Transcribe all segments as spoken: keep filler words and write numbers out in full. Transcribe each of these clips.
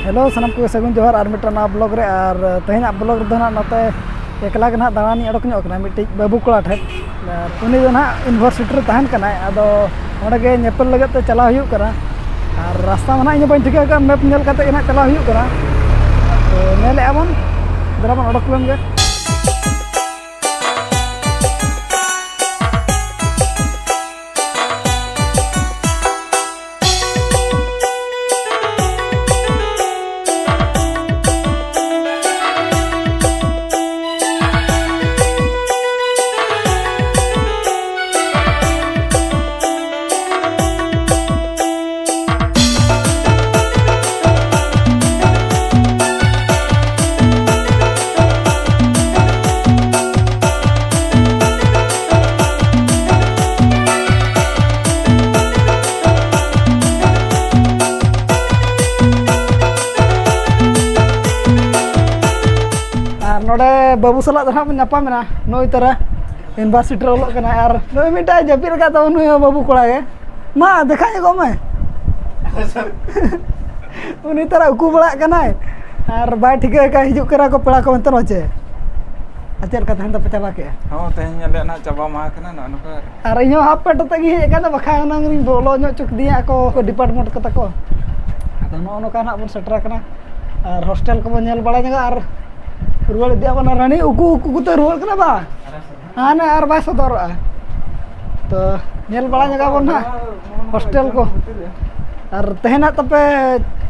Hello, ᱥᱟᱱᱟᱢ ᱠᱚᱜᱮ ᱥᱟᱹᱜᱩᱱ ᱡᱚᱦᱟᱨ ᱟᱨ ᱢᱤᱫᱴᱟᱝ ᱱᱟᱣᱟ ᱵᱞᱚᱜ ᱨᱮ᱾ ᱟᱨ ᱛᱮᱦᱮᱧᱟᱜ ᱵᱞᱚᱜ ᱨᱮᱫᱚ ᱱᱟᱦᱟᱜ ᱱᱚᱛᱮ ᱮᱠᱞᱟ ᱜᱮ ᱱᱟᱦᱟᱜ ᱫᱟᱬᱟᱱᱤᱧ ᱚᱰᱚᱠ ᱧᱚᱜ ᱠᱟᱱᱟ ᱢᱤᱫᱴᱤᱡ ᱵᱟᱹᱵᱩ ᱠᱚᱲᱟ ᱴᱷᱮᱱ᱾ ᱟᱨ ᱩᱱᱤ ᱫᱚ ᱱᱟᱦᱟᱜ ᱤᱭᱩᱱᱤᱵᱷᱟᱨᱥᱤᱴᱤ ᱨᱮ ᱛᱟᱦᱮᱱ ᱠᱟᱱᱟᱭ᱾ ᱟᱫᱚ ᱚᱸᱰᱮ ᱜᱮ ᱧᱮᱯᱮᱞ ᱞᱟᱹᱜᱤᱫ ᱛᱮ ᱪᱟᱞᱟᱣ ᱦᱩᱭᱩᱜ ᱠᱟᱱᱟ᱾ ᱟᱨ ᱨᱟᱥᱛᱟ ᱢᱟ ᱱᱟᱦᱟᱜ ᱤᱧ ᱦᱚᱸ ᱵᱟᱹᱧ ᱴᱷᱤᱠᱟᱹ ᱟᱠᱟᱫᱼᱟ, ᱢᱮᱯ ᱧᱮᱞ ᱠᱟᱛᱮ ᱜᱮ ᱱᱟᱦᱟᱜ ᱪᱟᱞᱟᱣ ᱦᱩᱭᱩᱜ ᱠᱟᱱᱟ᱾ ᱛᱚ ᱧᱮᱞᱮᱫᱼᱟ ᱵᱚᱱ, ᱫᱮᱞᱟ ᱵᱚᱱ ᱚᱰᱚᱠ ᱞᱮᱱ ᱜᱮ᱾ ᱟᱨ ᱱᱚᱰᱮ ᱵᱟᱹᱵᱩ ᱥᱟᱞᱟᱜ ᱫᱚ ᱱᱟᱦᱟᱜ ᱵᱚᱱ ᱧᱟᱯᱟᱢ ᱮᱱᱟ, ᱱᱩᱭ ᱛᱟᱨᱟ ᱤᱭᱩᱱᱤᱵᱷᱟᱨᱥᱤᱴᱤ ᱨᱮ ᱚᱞᱚᱜ ᱠᱟᱱᱟᱭ᱾ ᱟᱨ ᱱᱩᱭ ᱢᱤᱫᱴᱟᱝ ᱡᱟᱹᱯᱤᱫ ᱟᱠᱟᱫ ᱛᱟᱵᱚᱱ, ᱱᱩᱭ ᱦᱚᱸ ᱵᱟᱹᱵᱩ ᱠᱚᱲᱟ ᱜᱮ᱾ ᱢᱟ ᱫᱮᱠᱷᱟ ᱧᱚᱜᱚᱜ ᱢᱮ᱾ ᱩᱱᱤ ᱛᱟᱨᱟ ᱩᱠᱩ ᱵᱟᱲᱟᱜ ᱠᱟᱱᱟᱭ ᱟᱨ ᱵᱟᱭ ᱴᱷᱤᱠᱟᱹ ᱟᱠᱟᱫ ᱦᱤᱡᱩᱜ ᱠᱟᱱᱟ ᱠᱚ ᱯᱮᱲᱟ ᱠᱚ ᱢᱮᱱᱛᱮ, ᱱᱚᱜᱼᱚᱭ ᱪᱮ᱾ ᱟᱨ ᱪᱮᱫ ᱞᱮᱠᱟ ᱛᱮᱦᱮᱧ ᱫᱚᱯᱮ ᱪᱟᱵᱟ ᱠᱮᱜᱼᱟ? ᱦᱚᱸ, ᱛᱮᱦᱮᱧ ᱟᱞᱮᱭᱟᱜ ᱱᱟᱜ ᱪᱟᱵᱟ ᱢᱟᱦᱟ ᱠᱟᱱᱟ, ᱱᱚᱜᱼᱚ ᱱᱚᱝᱠᱟ᱾ ᱟᱨ ᱤᱧ ᱦᱚᱸ ᱦᱟᱯ ᱯᱮᱱᱴ ᱟᱛᱮ ᱜᱮ ᱦᱮᱡ ᱟᱠᱟᱱᱟ, ᱵᱟᱠᱷᱟᱱ ᱦᱩᱱᱟᱹᱝ ᱨᱤᱧ ᱵᱚᱞᱚ ᱧᱚᱜ ᱦᱚᱪᱚ ᱠᱮᱫᱮᱭᱟ ᱟᱠᱚ, ᱟᱠᱚ ᱰᱤᱯᱟᱨᱴᱢᱮᱱᱴ ᱠᱚ ᱛᱟᱠᱚ᱾ ᱟᱫᱚ ᱱᱚᱜᱼᱚ ᱱᱚᱝᱠᱟ ᱱᱟᱜ ᱵᱚᱱ ᱥᱮᱴᱮᱨ ᱟᱠᱟᱱᱟ᱾ ᱟᱨ ᱦᱳᱥᱴᱮᱞ ᱠᱚᱵᱚᱱ ᱧᱮᱞ ᱵᱟᱲᱟ ᱧᱚᱜᱟ ᱟᱨ ᱨᱩᱣᱟᱹᱲ ᱤᱫᱤᱜ ᱟᱵᱚᱱ᱾ ᱟᱨ ᱨᱟᱱᱤ ᱩᱠᱩ ᱩᱠᱩ ᱠᱚᱛᱮ ᱨᱩᱣᱟᱹᱲ ᱠᱟᱱᱟ ᱵᱟ? ᱦᱟᱱᱮ ᱟᱨ ᱵᱟᱭ ᱥᱚᱫᱚᱨᱚᱜᱼᱟ᱾ ᱛᱚ ᱧᱮᱞ ᱵᱟᱲᱟ ᱧᱚᱜᱟ ᱵᱚᱱ ᱱᱟᱦᱟᱜ ᱦᱳᱥᱴᱮᱞ ᱠᱚ᱾ ᱟᱨ ᱛᱮᱦᱮᱧᱟᱜ ᱛᱟᱯᱮ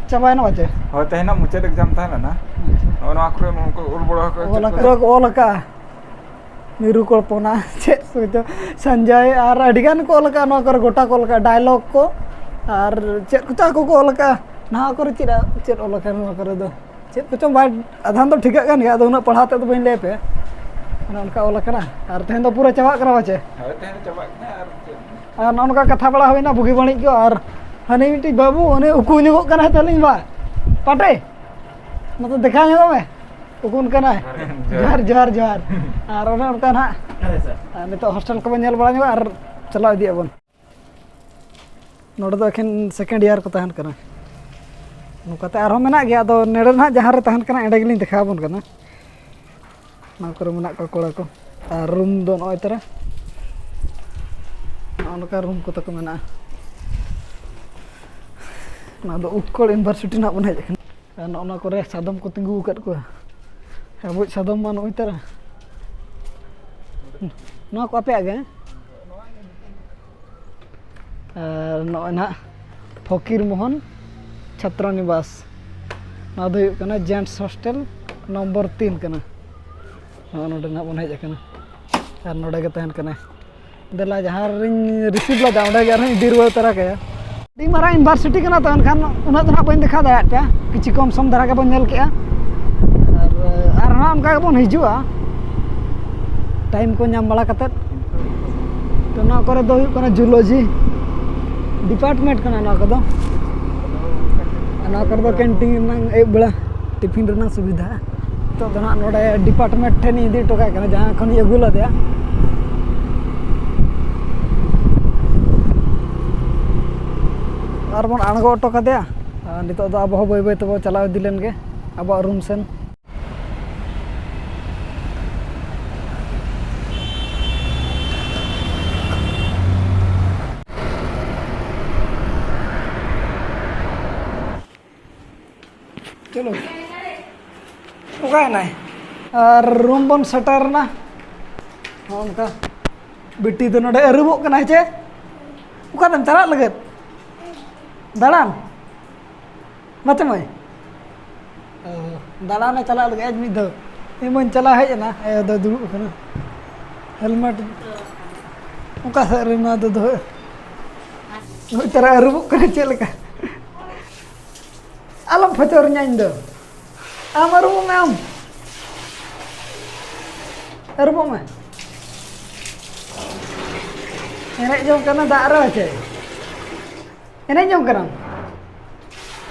ᱪᱟᱵᱟᱭᱮᱱᱟ ᱵᱟᱪᱮ? ᱦᱳᱭ, ᱛᱮᱦᱮᱧᱟᱜ ᱢᱩᱪᱟᱹᱫ ᱮᱠᱡᱟᱢ ᱛᱟᱦᱮᱸ ᱞᱮᱱᱟ᱾ ᱟᱪᱪᱷᱟ᱾ ᱱᱚᱜᱼᱚ ᱱᱚᱣᱟ ᱠᱚᱨᱮ ᱱᱚᱝᱠᱟ ᱚᱞ ᱵᱟᱲᱟ ᱟᱠᱟᱫ ᱚᱞ ᱪᱮᱫ ᱠᱚ? ᱟᱠᱟᱫ, ᱚᱞ ᱟᱠᱟᱫᱼᱟ᱾ ᱢᱤᱨᱩ ᱠᱚᱞᱯᱚᱱᱟ, ᱪᱮᱫ ᱠᱚᱪᱚ, ᱥᱚᱧᱡᱚᱭ, ᱟᱨ ᱟᱹᱰᱤ ᱜᱟᱱ ᱠᱚ ᱚᱞ ᱟᱠᱟᱫᱼᱟ ᱱᱚᱣᱟ ᱠᱚᱨᱮ, ᱜᱚᱴᱟ ᱠᱚ ᱚᱞ ᱟᱠᱟᱫᱼᱟ, ᱰᱟᱭᱞᱚᱜᱽ ᱠᱚ, ᱟᱨ ᱪᱮᱫ ᱠᱚᱪᱚ ᱟᱠᱚ ᱠᱚ ᱚᱞ ᱟᱠᱟᱫᱼᱟ᱾ ᱱᱚᱣᱟ ᱠᱚᱨᱮ ᱪᱮᱫ, ᱪᱮᱫ ᱚᱞ ᱟᱠᱟᱱᱟ ᱱᱚᱣᱟ ᱠᱚᱨᱮ ᱫᱚ? ᱪᱮᱫ ᱠᱚᱪᱚᱝ ᱵᱟᱭ, ᱟᱫᱷᱟᱱ ᱫᱚ ᱴᱷᱤᱠᱟᱹᱜ ᱠᱟᱱ ᱜᱮᱭᱟ, ᱟᱫᱚ ᱩᱱᱟᱹᱜ ᱯᱟᱲᱦᱟᱣ ᱛᱮᱫ ᱫᱚ ᱵᱟᱹᱧ ᱞᱟᱹᱭ ᱟᱯᱮᱭᱟ᱾ ᱚᱱᱮ ᱚᱱᱠᱟ ᱚᱞ ᱟᱠᱟᱱᱟ᱾ ᱟᱨ ᱛᱮᱦᱮᱧ ᱫᱚ ᱯᱩᱨᱟᱹ ᱪᱟᱵᱟᱜ ᱠᱟᱱᱟ ᱯᱟᱪᱮ? ᱦᱳᱭ, ᱛᱮᱦᱮᱧ ᱫᱚ ᱪᱟᱵᱟᱜ ᱠᱟᱱᱟ᱾ ᱟᱨ ᱪᱮᱫ? ᱟᱨ ᱱᱚᱜᱼᱚ ᱱᱚᱝᱠᱟ ᱠᱟᱛᱷᱟ ᱵᱟᱲᱟ ᱦᱩᱭᱱᱟ ᱵᱩᱜᱤ ᱵᱟᱹᱲᱤᱡ ᱠᱚ᱾ ᱟᱨ ᱦᱟᱹᱱᱤ ᱢᱤᱫᱴᱤᱡ ᱵᱟᱹᱵᱩ, ᱩᱱᱤ ᱩᱠᱩ ᱧᱚᱜᱚᱜ ᱠᱟᱱᱟᱭ ᱛᱟᱹᱞᱤᱧ ᱵᱟ᱾ ᱯᱟᱴᱮ, ᱱᱚᱛᱮ ᱫᱮᱠᱷᱟᱣ ᱧᱚᱜᱚᱜ ᱢᱮ᱾ ᱩᱠᱩᱱ ᱠᱟᱱᱟᱭ᱾ ᱡᱚᱦᱟᱨ᱾ ᱡᱚᱦᱟᱨ, ᱡᱚᱦᱟᱨ, ᱡᱚᱦᱟᱨ᱾ ᱟᱨ ᱚᱱᱮ ᱚᱱᱠᱟ ᱱᱟᱦᱟᱜ, ᱦᱮᱸ, ᱥᱟᱨ᱾ ᱟᱨ ᱱᱤᱛᱚᱜ ᱦᱳᱥᱴᱮᱞ ᱠᱚᱵᱚᱱ ᱧᱮᱞ ᱵᱟᱲᱟ ᱧᱚᱜᱟ ᱟᱨ ᱪᱟᱞᱟᱣ ᱤᱫᱤᱜ ᱟᱵᱚᱱ᱾ ᱱᱚᱰᱮ ᱫᱚ ᱮᱠᱷᱮᱱ ᱥᱮᱠᱮᱱᱰ ᱤᱭᱟᱨ ᱠᱚ ᱛᱟᱦᱮᱱ ᱠᱟᱱᱟ᱾ ᱱᱚᱝᱠᱟᱛᱮ ᱟᱨᱦᱚᱸ ᱢᱮᱱᱟᱜ ᱜᱮᱭᱟ, ᱟᱫᱚ ᱱᱚᱰᱮ ᱱᱟᱦᱟᱜ ᱡᱟᱦᱟᱸ ᱨᱮ ᱛᱟᱦᱮᱱ ᱠᱟᱱᱟ ᱚᱸᱰᱮ ᱜᱮᱞᱤᱧ ᱫᱮᱠᱷᱟᱣ ᱟᱵᱚᱱ ᱠᱟᱱᱟ᱾ ᱱᱚᱣᱟ ᱠᱚᱨᱮ ᱢᱮᱱᱟᱜ ᱠᱚᱣᱟ ᱠᱚᱲᱟ ᱠᱚ᱾ ᱟᱨ ᱨᱩᱢ ᱫᱚ ᱱᱚᱜᱼᱚᱭ ᱛᱟᱨᱟ, ᱱᱚᱜᱼᱚ ᱱᱚᱝᱠᱟ ᱨᱩᱢ ᱠᱚ ᱛᱟᱠᱚ ᱢᱮᱱᱟᱜᱼᱟ᱾ ᱱᱚᱣᱟ ᱫᱚ ᱩᱛᱠᱚᱲ ᱤᱭᱩᱱᱤᱵᱷᱟᱨᱥᱤᱴᱤ ᱱᱟᱦᱟᱜ ᱵᱚᱱ ᱦᱮᱡ ᱟᱠᱟᱱᱟ᱾ ᱟᱨ ᱱᱚᱜᱼᱚ ᱱᱚᱣᱟ ᱠᱚᱨᱮ ᱥᱟᱫᱚᱢ ᱠᱚ ᱛᱤᱸᱜᱩ ᱟᱠᱟᱫ ᱠᱚᱣᱟ᱾ ᱟᱵᱚᱭᱤᱡ ᱥᱟᱫᱚᱢ ᱢᱟ ᱱᱚᱜᱼᱚᱭ ᱛᱟᱨᱟ᱾ ᱱᱚᱣᱟ ᱠᱚ ᱟᱯᱮᱭᱟᱜ ᱜᱮ? ᱟᱨ ᱱᱚᱜᱼᱚᱭ ᱱᱟᱦᱟᱜ ᱯᱷᱚᱠᱤᱨ ᱢᱳᱦᱚᱱ ᱪᱷᱟᱛᱨᱚ ᱱᱤᱵᱟᱥ᱾ ᱱᱚᱣᱟ ᱫᱚ ᱦᱩᱭᱩᱜ ᱠᱟᱱᱟ ᱡᱮᱱᱴᱥ ᱦᱳᱥᱴᱮᱞ ᱱᱚᱢᱵᱚᱨ ᱛᱤᱱ ᱠᱟᱱᱟ᱾ ᱱᱚᱜᱼᱚ ᱱᱚᱰᱮ ᱱᱟᱦᱟᱜ ᱵᱚᱱ ᱦᱮᱡ ᱟᱠᱟᱱᱟ᱾ ᱟᱨ ᱱᱚᱰᱮ ᱜᱮ ᱛᱟᱦᱮᱱ ᱠᱟᱱᱟᱭ᱾ ᱫᱮᱞᱟ, ᱡᱟᱦᱟᱸ ᱨᱤᱧ ᱨᱤᱥᱤᱵᱷ ᱞᱮᱫᱟ, ᱚᱸᱰᱮ ᱜᱮ ᱟᱨᱦᱚᱸᱧ ᱤᱫᱤ ᱨᱩᱣᱟᱹᱲ ᱛᱚᱨᱟ ᱠᱟᱭᱟ᱾ ᱟᱹᱰᱤ ᱢᱟᱨᱟᱝ ᱤᱭᱩᱱᱤᱵᱷᱟᱨᱥᱤᱴᱤ ᱠᱟᱱᱟ, ᱛᱚ ᱮᱱᱠᱷᱟᱱ ᱩᱱᱟᱹᱜ ᱫᱚ ᱱᱟᱦᱟᱜ ᱵᱟᱹᱧ ᱫᱮᱠᱷᱟᱣ ᱫᱟᱲᱮᱭᱟᱜ ᱯᱮᱭᱟ᱾ ᱠᱤᱪᱷᱩ ᱠᱚᱢ ᱥᱚᱢ ᱫᱷᱟᱨᱟ ᱜᱮᱵᱚᱱ ᱧᱮᱞ ᱠᱮᱜᱼᱟ᱾ ᱟᱨ, ᱟᱨ ᱱᱟᱦᱟᱜ ᱚᱱᱠᱟ ᱜᱮᱵᱚᱱ ᱦᱤᱡᱩᱜᱼᱟ, ᱴᱟᱭᱤᱢ ᱠᱚ ᱧᱟᱢ ᱵᱟᱲᱟ ᱠᱟᱛᱮᱫ᱾ ᱛᱚ, ᱱᱚᱣᱟ ᱠᱚᱨᱮ ᱫᱚ ᱦᱩᱭᱩᱜ ᱠᱟᱱᱟ ᱡᱩᱞᱚᱡᱤ ᱰᱤᱯᱟᱨᱴᱢᱮᱱᱴ ᱠᱟᱱᱟ ᱱᱚᱣᱟ ᱠᱚᱫᱚ᱾ ᱟᱨ ᱱᱚᱣᱟ ᱠᱚᱨᱮ ᱫᱚ ᱠᱮᱱᱴᱤᱱ ᱨᱮᱱᱟᱜ ᱟᱹᱭᱩᱵ ᱵᱮᱲᱟ ᱴᱤᱯᱷᱤᱱ ᱨᱮᱱᱟᱜ ᱥᱩᱵᱤᱫᱷᱟ᱾ ᱱᱤᱛᱚᱜ ᱫᱚ ᱱᱟᱦᱟᱜ ᱱᱚᱰᱮ ᱰᱤᱯᱟᱨᱴᱢᱮᱱᱴ ᱴᱷᱮᱱ ᱤᱧ ᱤᱫᱤ ᱦᱚᱴᱚ ᱠᱟᱜ ᱠᱟᱱᱟ, ᱡᱟᱦᱟᱸ ᱠᱷᱚᱱᱤᱧ ᱟᱹᱜᱩ ᱞᱮᱫᱮᱭᱟ᱾ ᱟᱨ ᱵᱚᱱ ᱟᱬᱜᱚ ᱦᱚᱴᱚ ᱠᱟᱫᱮᱭᱟ᱾ ᱟᱨ ᱱᱤᱛᱚᱜ ᱫᱚ ᱟᱵᱚ ᱦᱚᱸ ᱵᱟᱹᱭ ᱵᱟᱹᱭ ᱛᱮᱵᱚ ᱪᱟᱞᱟᱣ ᱤᱫᱤ ᱞᱮᱱ ᱜᱮ ᱟᱵᱚᱣᱟᱜ ᱨᱩᱢ ᱥᱮᱱ᱾ ᱪᱚᱞᱚ, ᱚᱠᱟᱭᱮᱱᱟᱭ? ᱟᱨ ᱨᱩᱢ ᱵᱚᱱ ᱥᱮᱴᱮᱨ ᱮᱱᱟ᱾ ᱱᱚᱜᱼᱚ ᱱᱚᱝᱠᱟ ᱵᱤᱴᱤ ᱫᱚ ᱱᱚᱰᱮ ᱟᱹᱨᱩᱵᱚᱜ ᱠᱟᱱᱟᱭ ᱪᱮ? ᱚᱠᱟᱛᱮᱢ ᱪᱟᱞᱟᱜ ᱞᱟᱹᱜᱤᱫ? ᱫᱟᱬᱟᱱ? ᱵᱟᱪᱮ ᱢᱟᱹᱭ? ᱚ, ᱫᱟᱬᱟᱱᱮ ᱪᱟᱞᱟᱜ ᱞᱟᱹᱜᱤᱫ ᱟᱡ ᱢᱤᱫ ᱫᱷᱟᱣ᱾ ᱤᱧ ᱢᱟᱹᱧ ᱪᱟᱞᱟᱣ ᱦᱮᱡ ᱮᱱᱟ, ᱟᱭᱳ ᱫᱚ ᱫᱩᱲᱩᱵ ᱟᱠᱟᱱᱟ᱾ ᱦᱮᱞᱢᱮᱴ ᱚᱠᱟ ᱥᱮᱫ ᱨᱮ ᱱᱚᱣᱟ ᱫᱚ ᱫᱚᱦᱚ? ᱱᱩᱭ ᱛᱟᱨᱟ ᱟᱹᱨᱩᱵᱚᱜ ᱠᱟᱱᱟ ᱪᱮᱫ ᱞᱮᱠᱟ? ᱟᱞᱚᱢ ᱯᱷᱚᱪᱚᱨᱤᱧᱟ ᱤᱧ ᱫᱚ᱾ ᱟᱢ ᱟᱹᱨᱩᱵᱚᱜ ᱢᱮ ᱟᱢ᱾ ᱟᱹᱨᱩᱵᱚᱜ ᱢᱮ᱾ ᱮᱱᱮᱡ ᱡᱚᱝ ᱠᱟᱱᱟ ᱫᱟᱜ ᱨᱮ ᱪᱮ? ᱮᱱᱮᱡ ᱡᱚᱝ ᱠᱟᱱᱟᱢ?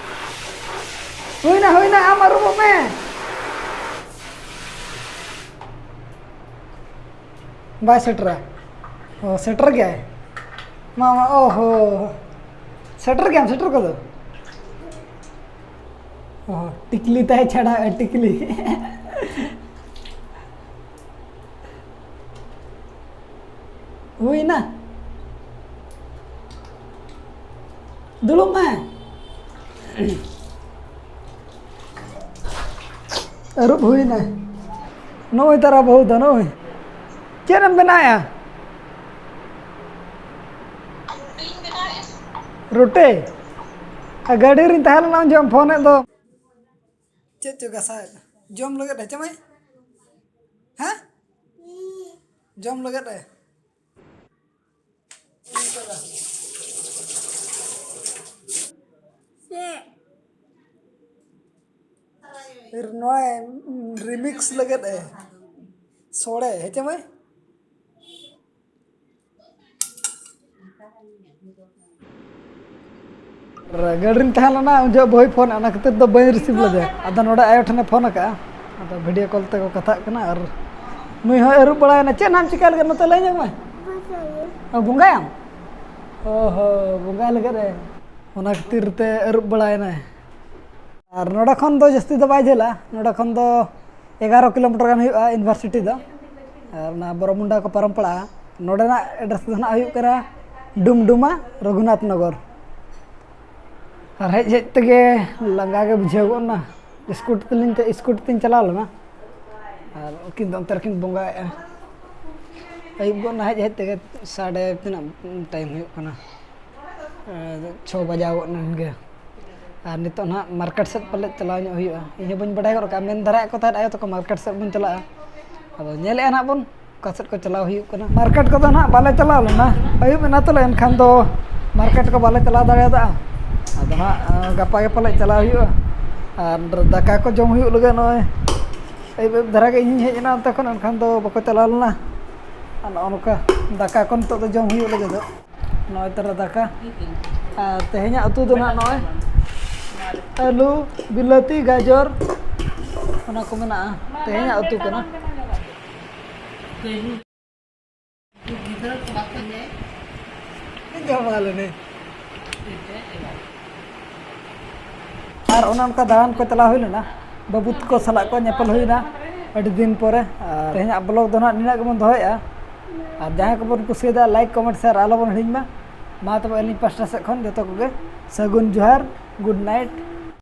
ᱦᱩᱭᱱᱟ, ᱦᱩᱭᱱᱟ, ᱟᱢ ᱟᱹᱨᱩᱵᱚᱜ ᱢᱮ᱾ ᱵᱟᱭ ᱥᱮᱴᱮᱨᱟ᱾ ᱚ, ᱥᱮᱴᱮᱨ ᱜᱮᱭᱟᱭ᱾ ᱢᱟ, ᱢᱟ, ᱚ ᱦᱚ᱾ ᱥᱮᱴᱮᱨ ᱜᱮᱭᱟᱢ, ᱥᱮᱴᱮᱨ ᱠᱚᱫᱚ᱾ ᱚ, ᱴᱤᱠᱞᱤ ᱛᱟᱭ ᱪᱷᱟᱲᱟᱣᱮᱫᱼᱟ, ᱴᱤᱠᱞᱤ᱾ ᱦᱩᱭᱱᱟ᱾ ᱫᱩᱲᱩᱵ ᱢᱮ᱾ ᱟᱹᱨᱩᱵ ᱦᱩᱭᱱᱟ᱾ ᱱᱚᱜᱼᱚᱭ ᱛᱟᱨᱟ ᱵᱟᱹᱦᱩ ᱫᱚ ᱱᱚᱜᱼᱚᱭ᱾ ᱪᱮᱫ ᱮᱢ ᱵᱮᱱᱟᱣᱮᱫᱼᱟ? ᱨᱩᱴᱤ? ᱟᱨ ᱜᱟᱹᱰᱤ ᱨᱤᱧ ᱛᱟᱦᱮᱸ ᱞᱮᱱᱟ ᱩᱱ ᱡᱚᱦᱚᱜ ᱮᱢ ᱯᱷᱳᱱᱮᱫ ᱫᱚ᱾ ᱪᱮᱫ ᱪᱚ ᱜᱟᱥᱟᱭᱮᱫ? ᱡᱚᱢ ᱞᱟᱹᱜᱤᱫ ᱦᱮᱸ ᱪᱮ ᱢᱟᱹᱭ? ᱦᱮᱸ? ᱡᱚᱢ ᱞᱟᱹᱜᱤᱫ ᱮ? ᱯᱷᱤᱨ ᱱᱚᱣᱟ remix ᱞᱟᱹᱜᱤᱫ ᱮ ᱥᱚᱲᱮ, ᱦᱮᱸ ᱪᱮ ᱢᱟᱹᱭ? ᱨᱟᱹᱜᱟᱹᱲ ᱨᱤᱧ ᱛᱟᱦᱮᱸ ᱞᱮᱱᱟ, ᱩᱱ ᱡᱚᱦᱚᱜ ᱵᱟᱹᱦᱩᱭ ᱯᱷᱳᱱ, ᱚᱱᱟ ᱠᱷᱟᱹᱛᱤᱨ ᱫᱚ ᱵᱟᱹᱧ receive ᱞᱮᱫᱟ᱾ ᱟᱫᱚ ᱱᱚᱰᱮ ᱟᱭᱳ ᱴᱷᱮᱱᱮ ᱯᱷᱳᱱ ᱟᱠᱟᱫᱼᱟ, ᱟᱫᱚ video call ᱛᱮᱠᱚ ᱠᱟᱛᱷᱟᱜ ᱠᱟᱱᱟ᱾ ᱟᱨ ᱱᱩᱭ ᱦᱚᱸᱭ ᱟᱹᱨᱩᱵ ᱵᱟᱲᱟᱭᱮᱱᱟ᱾ ᱪᱮᱫ ᱱᱟᱜ ᱮᱢ ᱪᱤᱠᱟᱹ ᱞᱟᱹᱜᱤᱫ ᱱᱚᱛᱮ ᱞᱟᱹᱭ ᱧᱚᱜ ᱢᱮ? ᱚ, ᱵᱚᱸᱜᱟᱭᱟᱢ? ᱚ ᱦᱚ, ᱵᱚᱸᱜᱟᱭ ᱞᱟᱹᱜᱤᱫ ᱮ, ᱚᱱᱟ ᱠᱷᱟᱹᱛᱤᱨ ᱛᱮ ᱟᱹᱨᱩᱵ ᱵᱟᱲᱟᱭᱮᱱᱟᱭ᱾ ᱟᱨ ᱱᱚᱰᱮ ᱠᱷᱚᱱ ᱫᱚ ᱡᱟᱹᱥᱛᱤ ᱫᱚ ᱵᱟᱭ ᱡᱷᱟᱹᱞᱟ, ᱱᱚᱰᱮ ᱠᱷᱚᱱ ᱫᱚ ᱮᱜᱟᱨᱚ ᱠᱤᱞᱳᱢᱤᱴᱟᱨ ᱜᱟᱱ ᱦᱩᱭᱩᱜᱼᱟ university ᱫᱚ᱾ ᱟᱨ ᱚᱱᱟ ᱵᱚᱨᱚᱢᱩᱱᱰᱟ ᱠᱚ ᱯᱟᱨᱚᱢ ᱯᱟᱲᱟᱜᱼᱟ᱾ ᱱᱚᱰᱮᱱᱟᱜ address ᱫᱚ ᱱᱟᱜ ᱦᱩᱭᱩᱜ ᱠᱟᱱᱟ ᱰᱩᱢᱰᱩᱢᱟ ᱨᱚᱜᱷᱩᱱᱟᱛᱷ ᱱᱚᱜᱚᱨ᱾ ᱟᱨ ᱦᱮᱡ ᱦᱮᱡ ᱛᱮᱜᱮ ᱞᱟᱸᱜᱟ ᱜᱮ ᱵᱩᱡᱷᱟᱹᱣ ᱜᱚᱫ ᱮᱱᱟ᱾ ᱥᱠᱩᱴᱤ ᱛᱮᱞᱤᱧ, ᱥᱠᱩᱴᱤ ᱛᱮᱧ ᱪᱟᱞᱟᱣ ᱞᱮᱱᱟ, ᱟᱨ ᱩᱱᱠᱤᱱ ᱫᱚ ᱚᱱᱛᱮ ᱨᱮᱠᱤᱱ ᱵᱚᱸᱜᱟᱭᱮᱫᱼᱟ᱾ ᱟᱹᱭᱩᱵ ᱜᱚᱫ ᱮᱱᱟ ᱦᱮᱡ ᱦᱮᱡ ᱛᱮᱜᱮ, ᱥᱟᱰᱮ ᱛᱤᱱᱟᱹᱜ time ᱦᱩᱭᱩᱜ ᱠᱟᱱᱟ? ᱮ, ᱪᱷᱚ ᱵᱟᱡᱟᱣ ᱜᱚᱫ ᱮᱱ ᱜᱮ᱾ ᱟᱨ ᱱᱤᱛᱚᱜ ᱱᱟᱦᱟᱜ market ᱥᱮᱫ ᱯᱟᱞᱮᱫ ᱪᱟᱞᱟᱣ ᱧᱚᱜ ᱦᱩᱭᱩᱜᱼᱟ᱾ ᱤᱧ ᱦᱚᱸ ᱵᱟᱹᱧ ᱵᱟᱰᱟᱭ ᱜᱚᱫ ᱠᱟᱜᱼᱟ, ᱢᱮᱱ ᱫᱷᱟᱨᱟᱭᱮᱫ ᱠᱚ ᱛᱟᱦᱮᱸᱫ ᱟᱭᱳ ᱛᱟᱠᱚ market ᱥᱮᱫ ᱵᱚᱱ ᱪᱟᱞᱟᱜᱼᱟ᱾ ᱟᱫᱚ ᱧᱮᱞᱮᱫᱼᱟ ᱱᱟᱦᱟᱜ ᱵᱚᱱ ᱚᱠᱟ ᱥᱮᱫ ᱠᱚ ᱪᱟᱞᱟᱣ ᱦᱩᱭᱩᱜ ᱠᱟᱱᱟ᱾ Market ᱠᱚᱫᱚ ᱱᱟᱦᱟᱜ ᱵᱟᱞᱮ ᱪᱟᱞᱟᱣ ᱞᱮᱱᱟ, ᱟᱹᱭᱩᱵ ᱮᱱᱟ ᱛᱟᱞᱮ, ᱮᱱᱠᱷᱟᱱ ᱫᱚ market ᱠᱚ ᱵᱟᱞᱮ ᱪᱟᱞᱟᱣ ᱫᱟᱲᱮᱭᱟᱫᱟ᱾ ᱟᱫᱚ ᱱᱟᱦᱟᱜ, ᱮ, ᱜᱟᱯᱟ ᱜᱮ ᱯᱟᱞᱮᱫ ᱪᱟᱞᱟᱣ ᱦᱩᱭᱩᱜᱼᱟ᱾ ᱟᱨ ᱫᱟᱠᱟ ᱠᱚ ᱡᱚᱢ ᱦᱩᱭᱩᱜ ᱞᱟᱹᱜᱤᱫ ᱱᱚᱜᱼᱚᱭ ᱟᱹᱭᱩᱵ ᱟᱹᱭᱩᱵ ᱫᱷᱟᱨᱟ ᱜᱮ ᱤᱧᱤᱧ ᱦᱮᱡ ᱮᱱᱟ ᱚᱱᱛᱮ ᱠᱷᱚᱱ, ᱮᱱᱠᱷᱟᱱ ᱫᱚ ᱵᱟᱠᱚ ᱪᱟᱞᱟᱣ ᱞᱮᱱᱟ᱾ ᱟᱨ ᱱᱚᱜᱼᱚ ᱱᱚᱝᱠᱟ ᱫᱟᱠᱟ ᱠᱚ ᱱᱤᱛᱚᱜ ᱫᱚ ᱡᱚᱢ ᱦᱩᱭᱩᱜ ᱞᱟᱹᱜᱤᱫ ᱫᱚ᱾ ᱱᱚᱜᱼᱚᱭ ᱛᱟᱨᱟ ᱫᱟᱠᱟ᱾ ᱟᱨ ᱛᱮᱦᱮᱧᱟᱜ ᱩᱛᱩ ᱫᱚ ᱱᱟᱜ ᱱᱚᱜᱼᱚᱭ ᱟᱹᱞᱩ, ᱵᱤᱞᱟᱹᱛᱤ, ᱜᱟᱡᱚᱨ, ᱚᱱᱟ ᱠᱚ ᱢᱮᱱᱟᱜᱼᱟ᱾ ᱛᱮᱦᱮᱧᱟᱜ ᱩᱛᱩ ᱠᱟᱱᱟ᱾ ᱜᱤᱫᱽᱨᱟᱹ ᱠᱚ ᱵᱟᱠᱚ ᱧᱮᱞ᱾ ᱡᱚᱢ ᱟᱞᱮ ᱱᱮ᱾ ᱟᱨ ᱚᱱᱮ ᱚᱱᱠᱟ ᱫᱟᱬᱟᱱ ᱠᱚ ᱪᱟᱞᱟᱣ ᱦᱩᱭ ᱞᱮᱱᱟ, ᱵᱟᱹᱵᱩ ᱛᱟᱠᱚ ᱥᱟᱞᱟᱜ ᱠᱚ ᱧᱮᱯᱮᱞ ᱦᱩᱭᱱᱟ ᱟᱹᱰᱤ ᱫᱤᱱ ᱯᱚᱨᱮ᱾ ᱟᱨ ᱛᱮᱦᱮᱧᱟᱜ ᱵᱞᱚᱜ ᱫᱚ ᱱᱟᱦᱟᱜ ᱱᱤᱱᱟᱹᱜ ᱜᱮᱵᱚᱱ ᱫᱚᱦᱚᱭᱮᱫᱼᱟ᱾ ᱟᱨ ᱡᱟᱦᱟᱸᱭ ᱠᱚᱵᱚᱱ ᱠᱩᱥᱤᱭᱟᱫᱟ, ᱞᱟᱭᱤᱠ, ᱠᱚᱢᱮᱱᱴ, ᱥᱮᱭᱟᱨ ᱟᱞᱚᱵᱚᱱ ᱦᱤᱲᱤᱧ ᱢᱟ᱾ ᱢᱟ ᱛᱚᱵᱮ ᱟᱹᱞᱤᱧ ᱯᱟᱥᱴᱟ ᱥᱮᱫ ᱠᱷᱚᱱ ᱡᱚᱛᱚ ᱠᱚᱜᱮ ᱥᱟᱹᱜᱩᱱ ᱡᱚᱦᱟᱨ, ᱜᱩᱰ ᱱᱟᱭᱤᱴ᱾